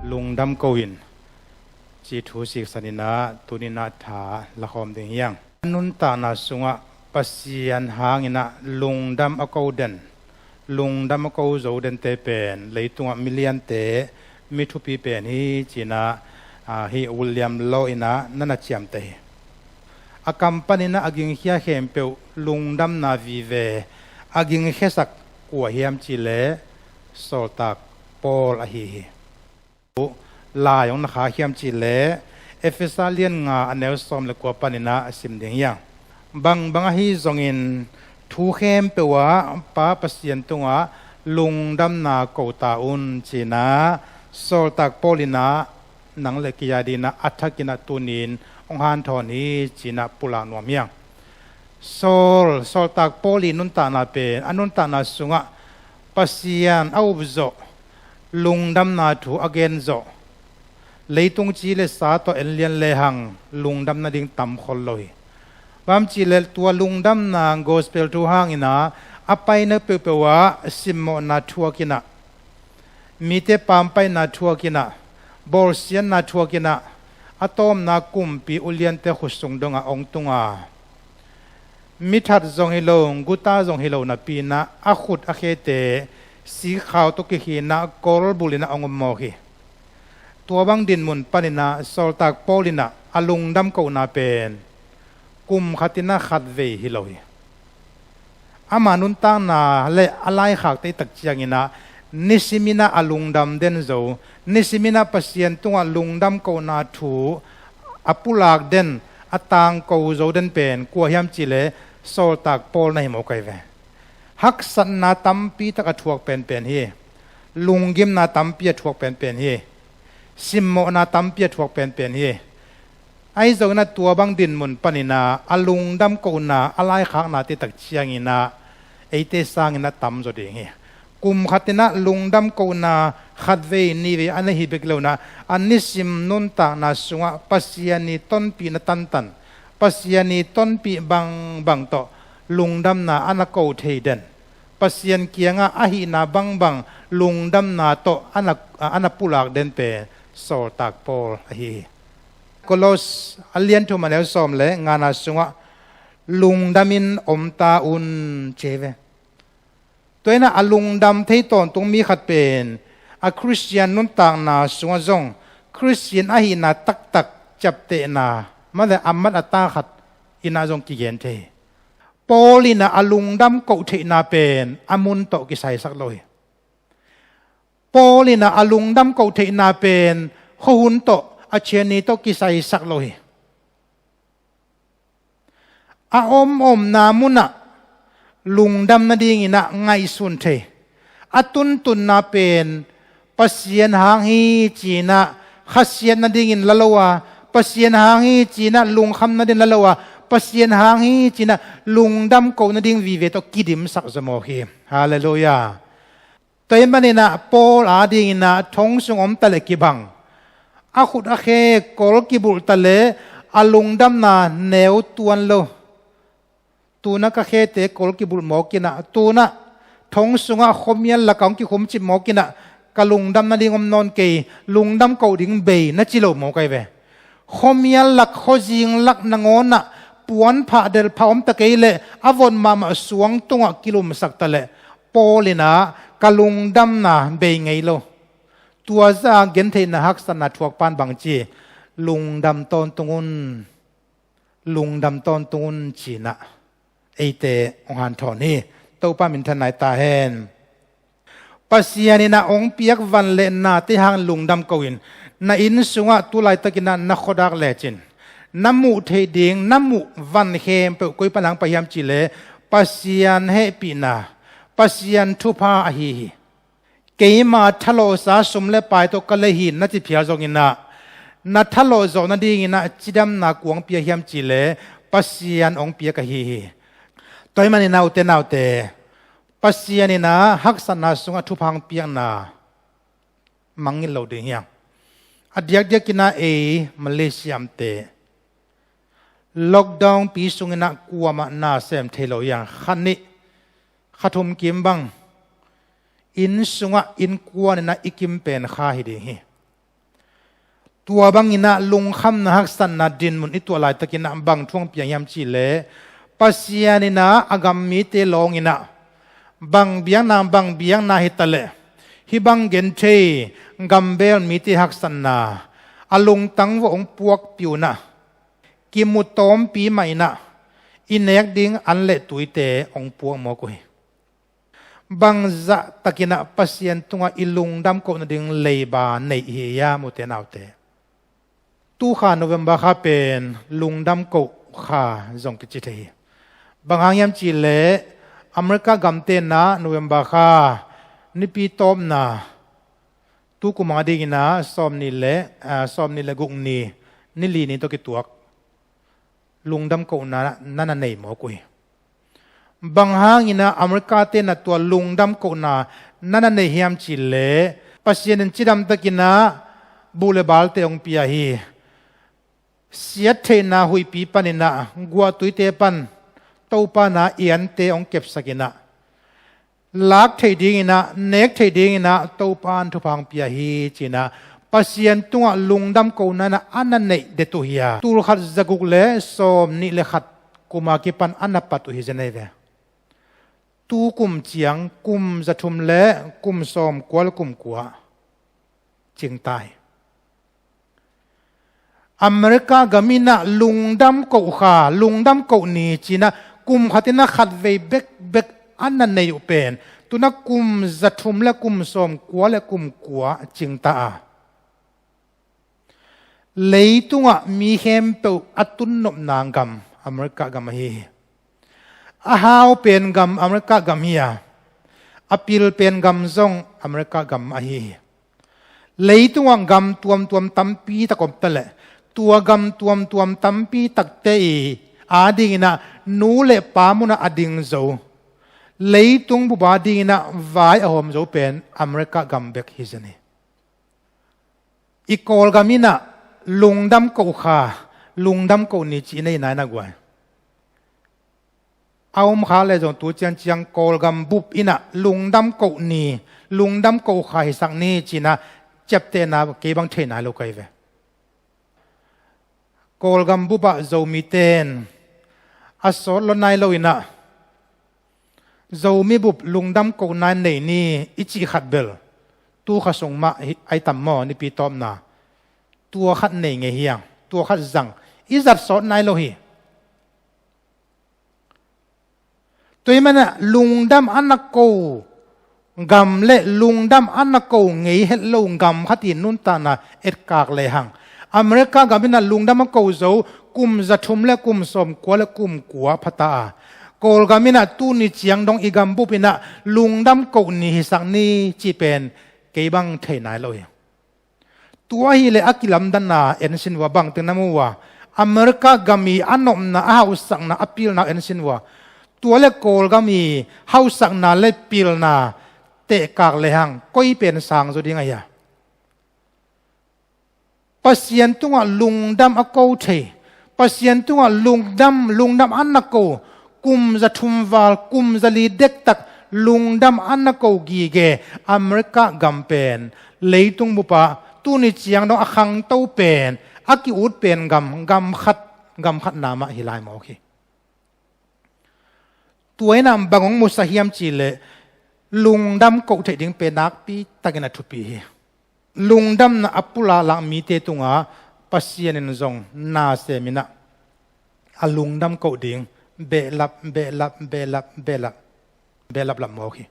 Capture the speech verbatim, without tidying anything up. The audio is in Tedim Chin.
Lungdam ko in, ci thu siksan in ah tuni in ah tha lakhawm ding hi hang. A nuntakna sungah Pasian hangin ah lungdam a ko den, lungdam a ko zo dente pen leitungah miliante mi thupi pen hi ci in ah, ah, hih William Law in ah na na ciamteh hi. A kam panin ah a gingkhia khempeuh lungdamna vive a gingkhiasak kua hiam cih leh Sawltak Paul ahi hi. Lai hong na khak hiam cih leh Efesa lian nga a neu sawm le kua panin ah sim ding hi hang. Bangbang ahi zongin thu khempeuh ah Pa Pasian tungah lungdamna ko ta un ci in ah Sawltak Paul in ah nang le kei a dingin ah a thakin ah tuni in hong hanthawn hi ci in ah pulak nuam hi hang. Saul, Sawltak Paul ii nuntakna pen a nuntakna sungah Pasian a up zawh, lungdamna thu a gen zawh, leitung ci le sa tawh en lian lehang lungdam nading tam khol lo hi. Bang hang cih leh tua lungdamna gospel thu hangin ah a paina peuhpeuh ah simmawhna thuak in ah, mite pampaihna thuak in ah, bawlsiatna thuak in ah, a tawpna kumpi uliante khut sung dongah hong tung a, mi that zong hi lo, guta zong hi lo napi in ah a khut a khete sikkhau tawh kikhin ah kolbulh in ah hong om mawk hi. Tua bang dinmun panin ah Sawltak Paul in ah a lungdam kohna pen kum khat in ah khatvei hi lo hi. Ama nuntakna le a laikhakte i et tak ciangin ah nisimin ah a lungdam den zo, nisimin ah Pasian tungah lungdam kohna thu a pulak den, a tangko zo den pen kua hiam cih leh Sawltak Paul na hi mawk hi ve. Haksatna tampi tak a thuak penpen hi. Lunggimna tampi a thuak penpen hi. Simmawhna tampi a thuak penpen hi. Ahi zongin ah tua bang dinmun panin ah a lungdam kohna, a laikhaknate i et tak ciangin ah eite sangin ah tam zaw ding hi. Kum khat in ah lungdam kohna khatvei nihvei a na hi bek lo in ah a nisim nuntakna sungah Pasian ii tonpihna tantan, Pasian ii tonpih bangbang tawh lungdamna a na ko thei den, Pasian kiangah a hihna bangbang lungdamna tawh a na, a na pulak den pen Sawltak Paul ahi hi. Kolos a lian thum a neu sawm le ngana sungah lungdamin om ta un ci hi ve. Tua in ah a lungdam thei tawntung mi khat pen a Khristian nuntakna sungah zong Khristian ahihna taktak ciaptehna mah le a mat a ta khat in ah zong kigen thei hi. Paul in ah a lungdam koh theihna pen a mun tawh kisaisak lo hi. Paul in ah a lungdam koh theihna pen khuahun tawh, a cianni tawh kisaisak lo hi. A om omna munah lungdam nadingin ah ngaihsun thei. A tuntunna pen Pasian hang hi ci-in ah khasiat nadingin la lo a, Pasian hang hi ci-in ah lungkham nading la lo a, Pasian hang hi ci-in ah lungdam koh nading vive tawh kidimsak zaw mawk hi. Halleluiah. Tua ahih manin ah Paul adingin ah thong sung om ta leh kibang, a khut a khe kol kibulh ta leh a lungdamna neu tuan lo. Tu-in ah ka khete kol kibulh mawk in ah, tu-in ah thong sungah khuamial lakah hong kikhumcip mawk in ah, ka lungdam nading om nawn kei, lungdam koh ding bei na ci lo mawk ahi ve. Khuamial lak, khuazing lak nangawn ah puan phah delh phah om ta kei leh a vot mahmah suang tungah kilumsak ta leh Paul in ah ka lungdamna bei ngei lo. Tua zah a gentheihna haksatna thuak pan bangci, lungdam tawntung un, lungdam tawntung un ci-in ah eite hong hanthawn hi. Topa minthanna hi ta hen. Pasian in ah hong piak van le nate hang lungdam ko in, na inn sungah tu laitakin ah na khuadak lecin na muh theih ding na muh van khempeuh koi pan hong pai hiam cih leh Pasian hehpihna, Pasian thupha ahi hi. Keima thalawhsa sum le pai tawh ka lei hi na ci phial zongin ah, na thalawh zawh nadingin ah cidamna kua hong pia hiam cih leh Pasian hong piak ahi hi. Tua ahih manin ah ute naute, Pasian in ah haksatna sungah thupha hong piakna mangngilh lo ding hi hang. A diakdiakin ah ei Malaysia amte lockdown pi sungin ah kuamah na sem thei lo hi hang. Kha nih, kha thum kim bang inn sungah innkuan in ah i kim pen kha hi ding hi. Tua bangin ah lungkhamna haksatna dinmun i tuah laitakin ah bang thu hong piang hiam cih leh, Pasian in ah a gam mite lawngin ah bang biakna bang biakna hi ta leh, hih bang genthei gambel mite haksatna a lungtang vuah hong puakpih un ah, kimu tawmpi mah in ah i nek ding an le tuite hong puak mawk uh hi. Bangzah takin ah Pasian tungah i lungdam koh nading leiba nei i hi hiam, ute naute? Tu kha November kha pen lungdam koh kha zong kici thei hi. Bang hang hiam cih leh, America gamte in ah November kha nipi tawpna, tu kum a dingin ah sawmnih le, ah, sawmnih le guk ni, ni li ni tawh kituak lungdam kohna na na nei mawk uh hi. Bang hangin ah America te in ah tua lungdam kohna na na nei hiam cih leh, Pasian in cidam takin ah buh le balte hong pia hi. Siat theihna huihpi panin ah, guahtuite pan Topa in ah i ante hong kepsakin ah, lak thei dingin ah, nek thei dingin ah Topa in thupha hong pia hi, ci-in ah Pasian tungah lungdam kohna in ah a na neih det uh hi a. Tul khat za guk le sawmnih le khat kum a kipan a na pat uh hi zen ei ve. Tu kum ciang kum za thum le kum sawmkua le kum kua cing ta hi. America gam in ah lungdam koh kha, lungdam koh ni ci-in ah kum khat in ah khatvei bekbek a na neih uh pen, tu-in ah kum za thum le kum sawmkua le kum kua cing ta a. Leitungah mi khempeuh a tunnopna gam America gam ahi hi. A hau pen gam America gam hi a, a pil pen gam zong America gam ahi hi. Leitungah gam tuamtuam tampi tak om ta leh, tua gam tuamtuam tampi takte i a dingin ah nu le pa munah a ding zo, leitung bup a dingin ah vai a hawm zo pen America gam bek hi zen hi. I Kawlgam in ah lungdam koh kha, lungdam koh ni ci-in ah i nai na guai. A om kha le zong tu ciangciang Kawlgam bup in ah lungdam koh ni, lungdam koh kha hisak ni ci-in ah ciaptehna kei bang thei nai lo ka hi ve. Kawlgam bup ah Zomite in a sawt lo nai lo in ah, Zomi bup lungdam kohna nei ni i cih khat bel, tu kha sung mah hi, ai tam maw, nipi tawpna. Tua khat nei ngei hi hang, tua khat zang, i zat sawt nai lo hi. Tua ahih manin ah lungdam a na ko gam le lungdam a na ko ngei het lo gam khat i nuntakna etkak lehang, America gam in ah lungdam a ko zo kum za thum le kum sawmkua le kum kua pha ta a, Kawlgam in ah tuni ciang dong i gam bup in ah lungdam koh ni hisak ni cih pen kei bang thei nai lo hi. Tua ahih leh a kilamdanna en sin vua, bangteng na mu vua, America gam i a nopna, a hausakna, a pilna en sin vua. Tua le Kawlgam i hausakna le pilna tehkak lehang koi pen sang zaw ding a hia? Pasian tungah lungdam a ko thei, Pasian tungah lungdam, lungdam a na ko, kum za thum val, kum za li dektak lungdam a na ko gige America gam pen leitung bup ah tuni ciang dong a khangto pen, a ki-ut pen gam, gam khat, gam khat na mah hi lai mawk hi. Tua in ah bang hong musak hiam cih leh, lungdam koh theih ding pen nakpi takin a thupi hi. Lungdamna a pulak lak mite tungah Pasian in zong na sem in ah, a lungdam koh ding behlap, behlap, behlap, behlap, behlap lap mawk hi.